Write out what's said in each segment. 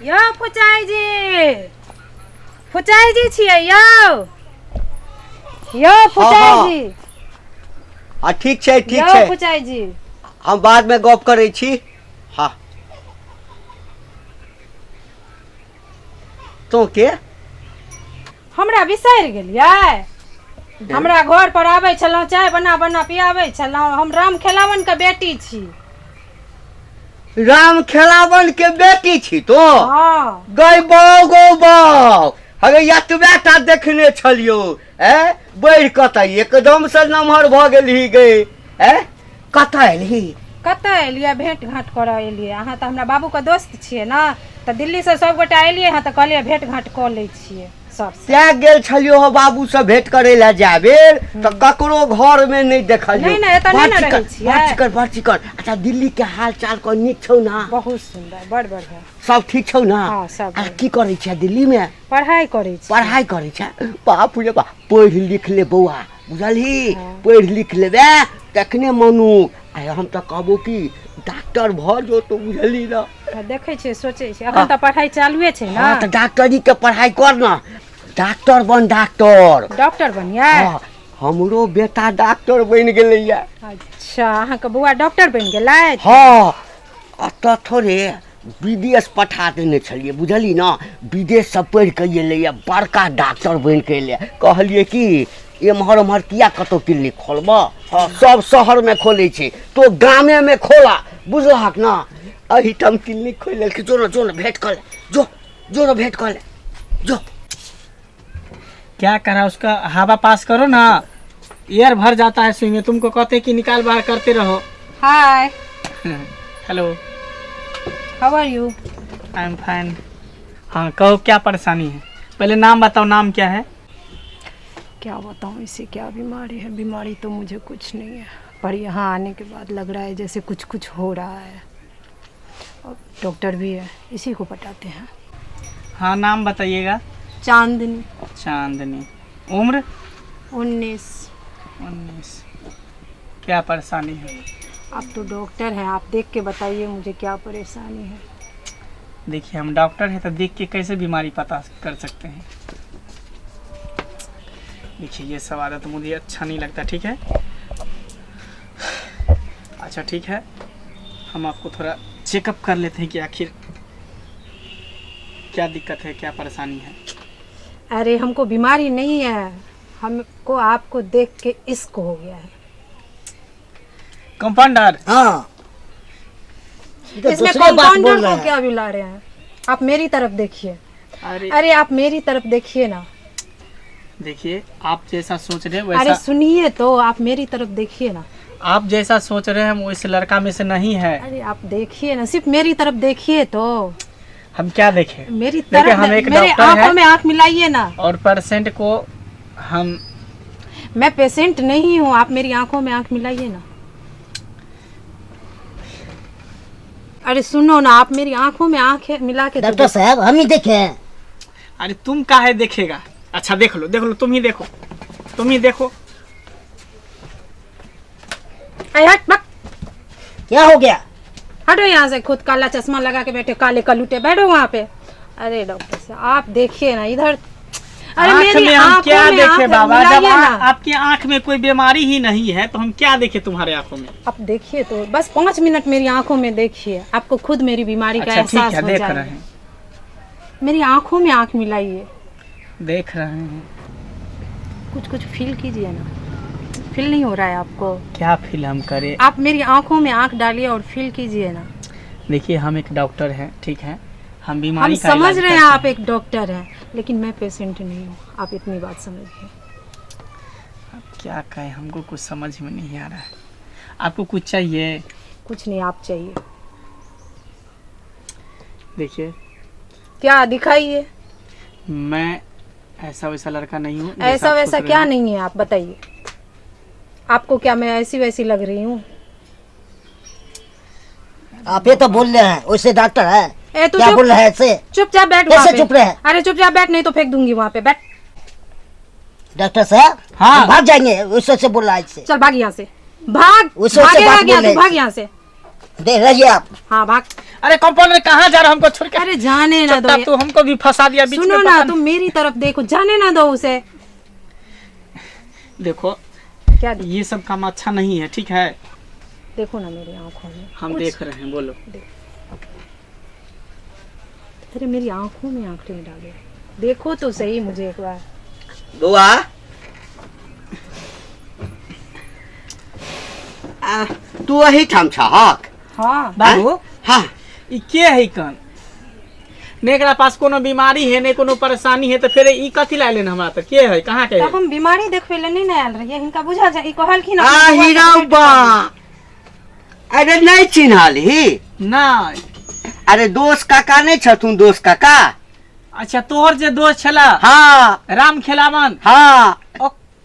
यौ फुचाई जी, फुचाई जी छियै यौ? यौ फुचाई हाँ। जी। हाँ, ठीक छै, ठीक यौ छै। फुचाई जी। हम बादमे गप करै छी। हाँ, तो के हमरा बिसरि गेलियै? हमरा घर पर आबै छलहुँ, चाय बना बना पियाबै छलहुँ। हम राम खेलावन के बेटी छी। राम खेलावन के बेटी छी तो? हाँ। गई बाउ गौ बाउ, अरे एतबे टा देखने छलियौ, ए बढ़ि कऽ तऽ एकदम से नमहर भऽ गेलही गई। ए कतऽ एलही? कतऽ एलियै? भेंट घाँट करऽ एलियै। अहाँ तऽ हमरा बाबूके दोस्त छियै ने, तऽ दिल्लीसँ सभगोटा एलियै हँ, तऽ कहलियै भेंट घाँट कऽ लै छियै सबसँ। तैं गेल छलियौ हँ बाबूसँ भेंट करै लए जाय बेर तऽ ककरो घरमे नहि देखलियौ। नहि, नहि, एतऽ नहि ने बड़ रहै चिकन, छियै। बड़ चिकन, बड़ चिकन। अच्छा, दिल्ली के हाल चाल कह, नीक छौ ना? बहुत सुन्दर, बड़ बढ़िआँ। सब ठीक छौ ना? हाँ, सब आ बढ़िआँ। की करै छै दिल्लीमे? पढ़ाइ करै छी। पढ़ाइ करै छै? बाप रे बाप, पढ़ि लिख ले बौआ, बुझलही? हाँ। पढ़ि लिख लेबे तखने मनु आइ हम तऽ कहबो कि डॉक्टर भऽ जो तो, बुझलही ना? हाँ, देखै छियै, सोचै छियै, एखन तऽ पढ़ाइ चालुए छै ने। हाँ, तऽ डॉक्टरी के पढ़ाइ कर ना, डॉक्टर बन, डॉक्टर। डॉक्टर बनियै? हाँ, हमरो बेटा डॉक्टर बनि गेलैया। अच्छा, अहाँके बौआ डॉक्टर बनि गेलथि? हाँ, एतऽ थोड़े विदेश पठा देने छलियै, बुझलियै ने? विदेशसँ पढ़ि कऽ एलैए, बड़का डॉक्टर बनि कऽ एलैए। कहलियै कि एम्हर ओम्हर किया कतहु क्लिनिक खोलबह? हँ, सब शहरमे खोलै छै, तो गामेमे खोला, बुझलहक ने? एहिठाम क्लिनिक खोलि लेलकै। जो ने, जो ने, भेँट कऽ ले, जो, जो ने, भेँट कऽ ले जो। क्या करा उसका हवा पास करो ना, एयर भर जाता है सुई में। तुमको कहते हैं कि निकाल बाहर करते रहो। Hi. Hello. How are you? I am fine. हाँ, कहो क्या परेशानी है? पहले नाम बताओ, नाम क्या है? क्या बताऊँ इसे क्या बीमारी है। बीमारी तो मुझे कुछ नहीं है, पर यहाँ आने के बाद लग रहा है जैसे कुछ कुछ हो रहा है। और डॉक्टर भी है, इसी को पटाते हैं। हाँ, नाम बताइएगा। चांदनी। चांदनी। उम्र? 19। 19। क्या परेशानी है? आप तो डॉक्टर हैं, आप देख के बताइए मुझे क्या परेशानी है। देखिए, हम डॉक्टर हैं तो देख के कैसे बीमारी पता कर सकते हैं? देखिए, ये सब आदत मुझे अच्छा नहीं लगता, ठीक है? अच्छा ठीक है, हम आपको थोड़ा चेकअप कर लेते हैं कि आखिर क्या दिक्कत है, क्या परेशानी है। अरे हमको बीमारी नहीं है, हमको आपको देख के इश्क हो गया है। कंपाउंडर। हाँ, ये तो इसमें दूसरे बात बोल कंपाउंडर रहे को हैं। क्या बुला रहे हैं? आप मेरी तरफ देखिए। अरे अरे आप मेरी तरफ देखिए ना। देखिए, आप जैसा सोच रहे हैं वैसा। अरे सुनिए तो, आप मेरी तरफ देखिए ना। आप जैसा सोच रहे हैं हम वैसे लड़का में से नहीं है। अरे आप देखिए ना, सिर्फ मेरी तरफ देखिए तो। हम क्या देखें? मेरी देखिए, तरफ, हम एक मेरे डॉक्टर आंखों हैं। में आंख मिलाइए ना। और पेशेंट को हम मैं पेशेंट नहीं हूँ, आप मेरी आंखों में आंख मिलाइए ना। अरे सुनो ना, आप मेरी आंखों में आंख मिला के तो डॉक्टर साहब, हम ही देखे हैं। अरे तुम काहे देखेगा? अच्छा देख लो, देख लो, तुम ही देखो, तुम ही देखो। अरे हट बक। क्या हो गया? हटो यहाँ से, खुद काला चश्मा लगा के बैठे, काले कलूटे बैठो वहाँ पे। अरे डॉक्टर साहब, आप देखिए ना इधर। अरे आँख मेरी में हम आंखों क्या में देखे आंख बाबा, जब मिलाइए ना। आपकी आंख में कोई बीमारी ही नहीं है तो हम क्या देखे तुम्हारे आंखों में? आप देखिए तो बस 5 मिनट मेरी आंखों में देखिए, आपको खुद मेरी बीमारी का अच्छा ठीक एहसास है, हो देख जाएगा। रहे हैं। मेरी आंखों में आंख मिलाइए। देख रहे हैं। कुछ कुछ फील कीजिए ना। फील नहीं हो रहा है आपको? क्या फील हम करें? आप मेरी आंखों में आंख डालिए और फील कीजिए ना। देखिए, हम एक डॉक्टर हैं, ठीक है? हम हम बीमारी का समझ इलाज रहे हैं करते आप एक डॉक्टर हैं, लेकिन मैं पेशेंट नहीं हूँ, आप इतनी बात समझिए। अब क्या कहें, हमको कुछ समझ में नहीं आ रहा है। आपको कुछ चाहिए? कुछ नहीं, आप चाहिए। देखिए। क्या दिखाइए? मैं ऐसा वैसा लड़का नहीं हूँ जैसा ऐसा आप सोच वैसा रहे क्या हैं। नहीं है, आप बताइए। आपको क्या मैं ऐसी वैसी लग रही हूँ? आप ये तो बोल रहे हैं वैसे डॉक्टर है। ए तू क्या चुप, बोल रहे हैं ऐसे? चुपचाप बैठ कैसे वहाँ पे। चुप रहे? अरे चुपचाप बैठ, नहीं तो फेंक दूंगी वहाँ पे, बैठ। डॉक्टर साहब, हाँ। हम भाग जाएंगे, उससे से बोल रहा है इससे। चल भाग यहाँ से, भाग। उसे- उसे भागेगा बात क्या बोले। तू? भाग यहाँ से। देख लीजिए आप। हाँ भाग। अरे कंपाउंडर कहाँ जा रहा हमको छोड़ के? अरे जाने ना दो। चट्टा तू हमको भी फंसा दिया बीच सुनो में। ना, पता तुम मेरी तरफ देखो, जाने ना दो उसे। नहीं। देखो क्या ये सब काम अच्छा नहीं है, ठीक है? देखो ना मेरी आंखों में। हम देख रहे हैं, बोलो। अरे मेरी आंखों में आंखें डालो, देखो तो सही मुझे एक बार। बौआ आ, तू एहिठाम छहक? हाँ। बाबू। हाँ। ई के है कन? ने एकरा पास कोनो बीमारी है ने कोनो परेशानी है, तो फिर ई कथी लाए लेन हमरा? तो के है, कहाँ के है? तब हम बीमारी देखबे ले नहीं ने आयल रहियै, हिनका बुझल छै, ई कहलखिन आ अपना बौआ के हीरा भेंट बा, अरे नहीं चिन्हलही? नहीं। अरे दोस्त काका नहीं छथुन, दोस्त काका? अच्छा, तोहर जे दोस्त छला? हाँ। राम खेलावन? हाँ,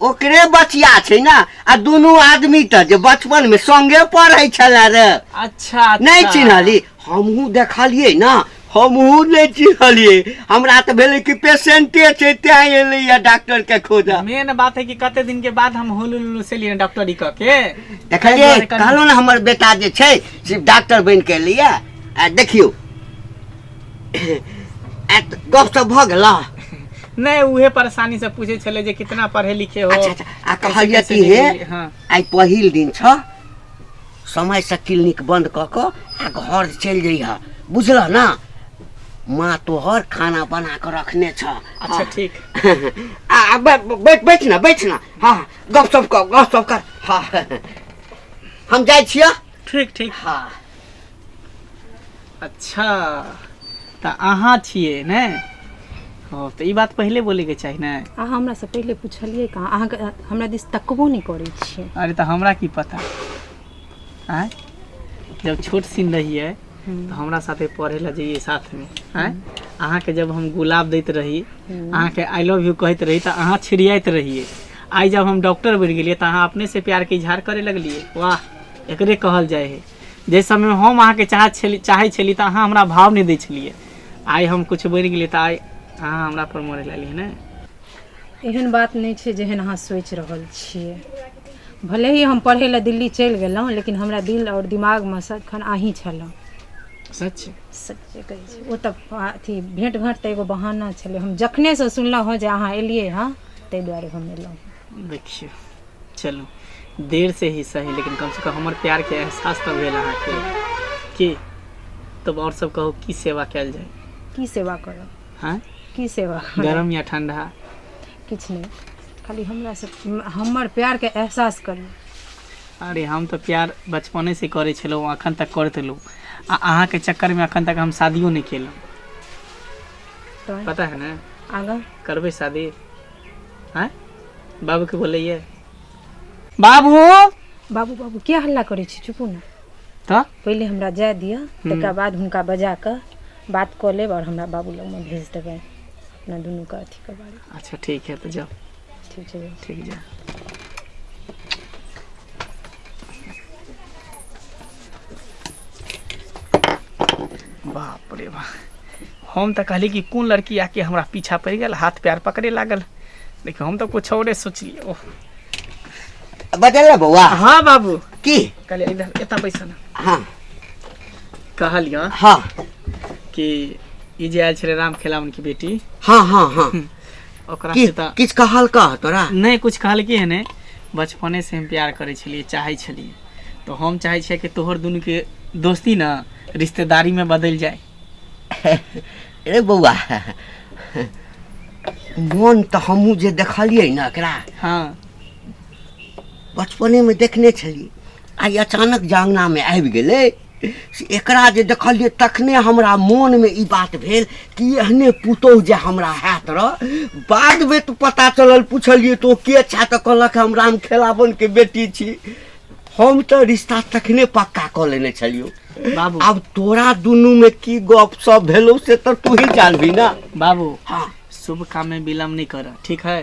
ओकरे बचिया छै ना, आ दुनू आदमी तऽ जे बचपन में संगे पढ़ै छला रे। अच्छा, अच्छा। नहीं चिन्हली? हमहूँ देखलियै ना, हमहूँ नहीं चिन्हलियै। हमरा तऽ भेलै कि पेशेंटे छै तें एलैया डॉक्टर के खोजऽ। मेन बात है कि कते दिन के बाद हम होलू लुलू से लिए डॉक्टरी क के। देखलियै? ताहि दुआरे कनि- कहलहुँ ने हमर बेटा जे छै से डॉक्टर बनि के एलैया। आ देखियौ, आ गप सब भऽ गेल? नहीं, उहे परेशानी से पूछे छले जे कितना पढ़े लिखे हो। अच्छा अच्छा, आ कहलियै कैसे कि हे निकलियै? हाँ। आइ पहिल दिन छ, समयसँ क्लिनिक बंद कऽ कऽ आ घर चलि जइह, बुझलह ना? माँ तोहर खाना बना कऽ रखने छ। अच्छा ठीक। आ आ, बैठ बैठ ना, बैठ ना। हाँ, गप सप कर, गप सप कर। हाँ, हम जाइ छियै। ठीक ठीक। हाँ। अच्छा, तऽ अहाँ छियै ने? हो तऽ ई बात पहिले बोलैके चाही ने। अहाँ हमरा से पहिले पुछलियै कहाँ? अहाँके हमरा दिस तकबो नहि करै छियै। अरे तऽ हमरा की पता? आँय, जब छोट सिन रहियै तऽ हमरा साथे पढ़े लए जइयै साथमे। आँय, अहाँके जब हम गुलाब दैत रही, अहाँके I love you कहैत रही, तऽ अहाँ छिड़ियाइत रहियै। आइ जब हम डॉक्टर बनि गेलियै तऽ अहाँ अपने से प्यारके इजहार करे लगलियै। वाह, एकरे कहल जाइ है। जाहि समयमे हम अहाँके चाहै छली तऽ अहाँ हमरा भाव नहि दै छलियै। आइ हम किछु बनि गेलियै तऽ आइ अहाँ हमरा पर मरे लगलियै ने। एहन बात नहि छै जेहन अहाँ सोचि रहल छियै। भले ही हम पढ़ै लए दिल्ली चलि गेलहुँ, लेकिन हमरा दिल आओर दिमागमे सदिखन अहीँ छलहुँ। सच? सच्चे कहै छी। ओ तऽ अथी भेँट घाँट तऽ एगो बहाना छलै। हम जखनेसँ सुनलहुँ हँ जे अहाँ एलियै हँ, ताहि दुआरे हम एलहुँ। देखियौ, चलू देर से ही सही, लेकिन कम से कम हमर प्यार के एहसास तऽ भेल अहाँके की। तब और सब कहू, की सेवा कयल जाय? की सेवा करब? हाँ? की सेवा करब? गरम या ठंडा? किछु नहि, खाली हमरा से हमर प्यारके एहसास करू। अरे हम तऽ प्यार बचपने से करै छलहुँ, अखन तक करैत एलहुँ, आ अहाँके चक्करमे अखन तक हम शादियो नहि केलहुँ। तऽ पता है ने? आगाँ करबै शादी? आँय, बाबूके बोलैये बाबू। बाबू बाबू किया हल्ला करै छी? चुपू ने। तऽ पहिले हमरा जाय दिअ, तकर बाद हुनका बजा कऽ बात कऽ लेब आओर हमरा बाबू लगमे भेज देबै अपना दुनूके अथीके बारे। अच्छा ठीक है, तऽ जाओ। ठीक छै। ठीक, जा। बाप रे बाप, हम तऽ कहली कि कोन लड़की आके हमरा पीछा पड़ि गेल, हाथ पैर पकड़े लागल। देखियौ, हम तऽ कुछ औरे सोचलियै। ओह। बदल बौआ। हाँ बाबू। की? कहलियै इधर एतऽ बैस ना। हाँ। कहलियै हाँ कि ई जे आयल छलै राम खेलावन के बेटी, हाँ हाँ हाँ ओकरा की से तऽ किछु कहल कह तोरा? नहि कुछ कहलकै हँ। ने बचपने से हम प्यार करै छलियै, चाहै छलियै, तऽ हम चाहै छियै कि तोहर दुनूके दोस्ती ने रिश्तेदारीमे बदलि जाय। रे बौआ, मोन तऽ हमहूँ जे देखलियै ने एकरा, हाँ बचपनेमे देखने छलियै, आइ अचानक जांगनामे आबि गेलै से एकरा जे देखलियै तखने हमरा मोनमे ई बात भेल कि एहने पुतोहु जे हमरा हैत रह। बादमे तऽ पता चलल, पुछलियै तो के छा, तऽ कहलक हम राम खेलावनके बेटी छी। हम तऽ रिश्ता तखने पक्का कऽ लेने छलियौ। बाबू, आब तोरा दुनूमे की गप सप भेलौ से तऽ तू ही जानबी ना। बाबू। हाँ। शुभ काम में विलम्ब नहीं कर, ठीक है?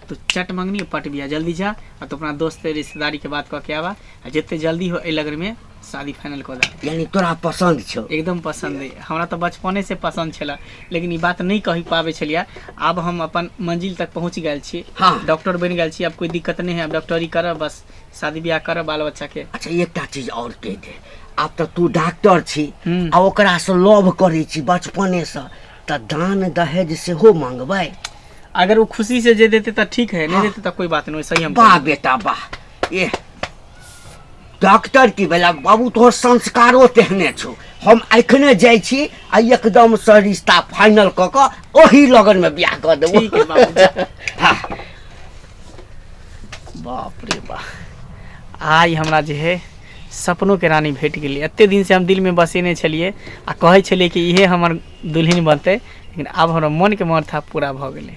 तो चट मंगनी पट बिया, जल्दी जा आ तो अपना दोस्त से रिश्तेदारी के बात कऽ के आवा, आ जितने जल्दी हो एहि लगन में शादी फाइनल कऽ दे। यानी तोरा पसन्द छौ? एकदम पसंद है हमरा, तऽ बचपने से पसंद छला, लेकिन ई बात नहीं कहि पाबै छलियै। आब हम अपन मंजिल तक पहुँच गेल छी। डॉक्टर बनि गेल छी, आब कोई दिक्कत नहीं है। अब डॉक्टरी करब, बस शादी ब्याह करब, बाल बच्चा के। अच्छा, एकटा चीज और कहि दे, आब तऽ तू डॉक्टर छी आ ओकरासँ लव करै छी बचपनेसँ, तऽ दान दहेज सेहो मांगबै। अगर वो खुशी से जे देते तऽ ठीक है, नहीं देते तऽ कोई बात नहीं, वैसे ही हम वाह बेटा वाह। ए डॉक्टर की भेला बाबू, तोहर संस्कारो तेहने छौ। हम एखने जाइ छी आ एकदमसँ रिश्ता फाइनल कऽ कऽ ओही लगनमे बियाह कऽ देबो। ठीक है बाबू, जा। हाँ। बाप रे बाप, आइ हमरा जे है सपनोके रानी भेट गेलै। एते दिनसँ हम दिलमे बसेने छलियै आ कहै छलियै कि इहे हमर दुल्हन बनतै, लेकिन आब हमरा मनके मनथा पूरा भऽ गेलै।